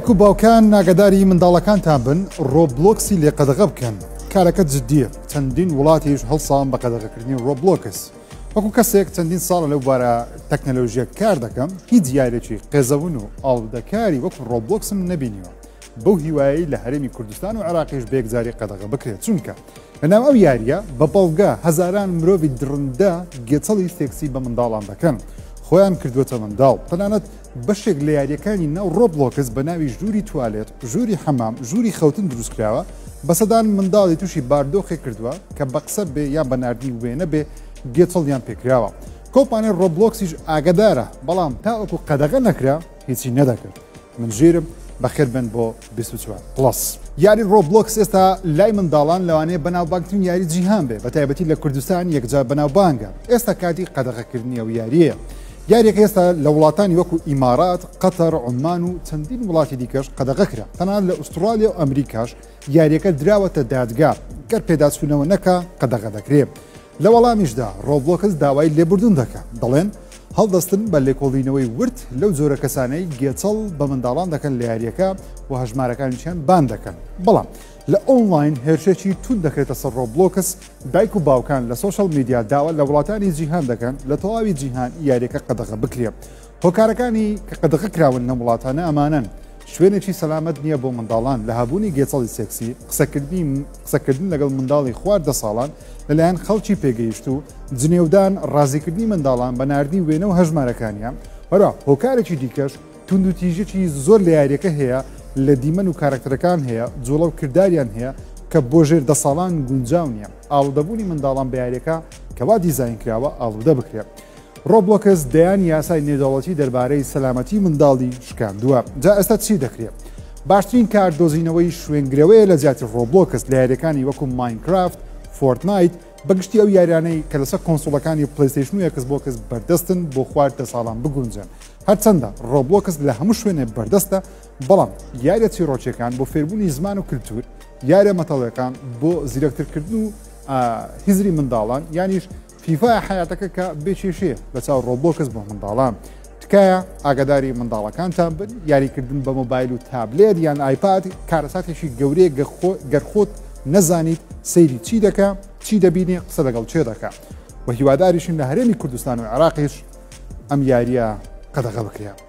دایک و باوکان ئاگاداری منداڵەکانتان بن ڕۆبلۆکسی لێ قەدەغە بکەن کارەکە جدیە چەندین وڵاتیش هەڵسان بە قەدەغەکردنی ڕۆبلۆکس وەکو کەسێک چەندین ساڵە لەو بارە تەکنەلۆژیە کار دەکەم هیچ یاریێکی قێزەون و ئاڵودەکاری وەکو ڕۆبلۆکسم نەبینیوە بەو هیوایەی لە هەرێمی کوردستان و عێراقیش بەیەکجاری قەدەغە بکرێت چونکە لەناو ئەو یارییە بە بەڵگە هەزاران مرۆڤی دڕندە گێچەڵی سێکسی بە منداڵان دەکەن خۆیان کردووەتە منداڵ تەنانەت بەشێک لە یاریەکانی ناو ڕۆبلۆکس بە ناوی ژووری توالێت ژووری حەمام ژووری خەوتن دروستکراوە بە سەدان منداڵی تووشی باردۆخێک کردووە کە بە قسە بێ یان بە ناردنی وێنە بێ گێچەڵیان پێکراوە کۆمپانیای ڕۆبلۆکسیش ئاگدارە بەڵام تاوەکو قەدەغە نەکرا هیچی نەدەکرد من ژیرم بەخێربێن بۆ 24 Plus. یاری ڕۆبلۆکس ئێستا لای منداڵان لەوانەیە بەناوبانگترین یاری جیهان بێ بە تایبەتی لە کوردستان یەکجار بەناوبانگە ئێستا کاتی قەدەغەکردنی ئەو یاریەیە یاریەکە ئێستا لە وڵاتانی وەکو ئیمارات قەتەر عومان و چەندین وڵاتی دیکەش قەدەغە کرا تەنانەت لە ئوسترالیا و ئەمریکاش یاریەکە دراوەتە دادگا گەر پێداچوونەوە نەکا قەدەغە دەکرێ لە وەڵامیشدا ڕۆبلۆکس داوای لێبوردن دەکا دەڵێن هەڵدەستن بە لێکۆڵینەوەی ورد لەو جۆرە کەسانەی گێچەڵ بە منداڵان دەکەن لە یاریەکە و هەژمارەکانیشیان ban دەکەن بەڵام لە ئۆنلاین هێرشێکی توند دەکرێتە سەر ڕۆبلۆکس دایک و باوکان لە social media داوا لە وڵاتانی جیهان دەکەن لە تەواوی جیهان یاریەکە قەدەغە بکرێت هۆکارەکانی کە قەدەغە کراون لەم وڵاتانە ئەمانەن، شوێنێکی سەلامەت نییە بۆ منداڵان لە هەبوونی گێچەڵی سێکسی، قسەکردنی قسەکردن لەگەڵ منداڵی خوار دە ساڵان لەلایەن خەڵکی پێگەیشتوو، جنێودان، ڕازیکردنی منداڵان بە ناردنی وێنە و هەژمارەکانیان، هەروەها هۆکارێکی دیکەش توندوتیژیی زۆر لە یارییەکە هەیە لە دیمەن و کارەکتەرەکان هەیە، جوڵە و کرداریان هەیە کە بۆ ژێر دە ساڵان گونجاو نییە، ئاڵودەبوونی منداڵان بە یارییەکە کە وا دیزاین کراوە ئاڵودە بکرێت. ڕۆبلۆکس دەیان یاسای نێودەوڵەتی دەربارەی سەلامەتی منداڵی شکاندووە. جا ئێستا چی دەکرێت؟ باشترین کار دۆزینەوەی شوێنگرەوەیە لە جیاتی ڕۆبلۆکس لە یاریەکانی وەکو ماینکرافت، فۆرتنایت، بەگشتی ئەو یاریانەی کە لەسەر کۆنسوڵەکانی پلەیستەیشن و ئێکس بۆکس بەردەستن بۆ خوار دە ساڵان بگونجێن. هەرچەندە ڕۆبلۆکس لە هەموو شوێنێ بەردەستە، بەڵام یاریە چیڕۆکیەکان بۆ فێربوونی زمان و کلتور، یاریە مەتەڵەکان بۆ زیرەکترکردن و هزری منداڵان، یانیش فیفا حەیاتەکە کە بێ کێشەیە لە چاو ڕۆبلۆکس بۆ منداڵان. تکایە ئاگاداری منداڵەکانتان بن، یاریکردن بە مۆبایل و تابلێت یان ئایپاد کارەساتێکی گەورەیە گەر خۆت نەزانیت سەیری چی دەکا، چی دەبینێ، قسە لەگەڵ کێ دەکا. وە هیواداریشین لە هەرێمی کوردستان و عێراقیش ئەم یارییە قەدەغە بکرێ.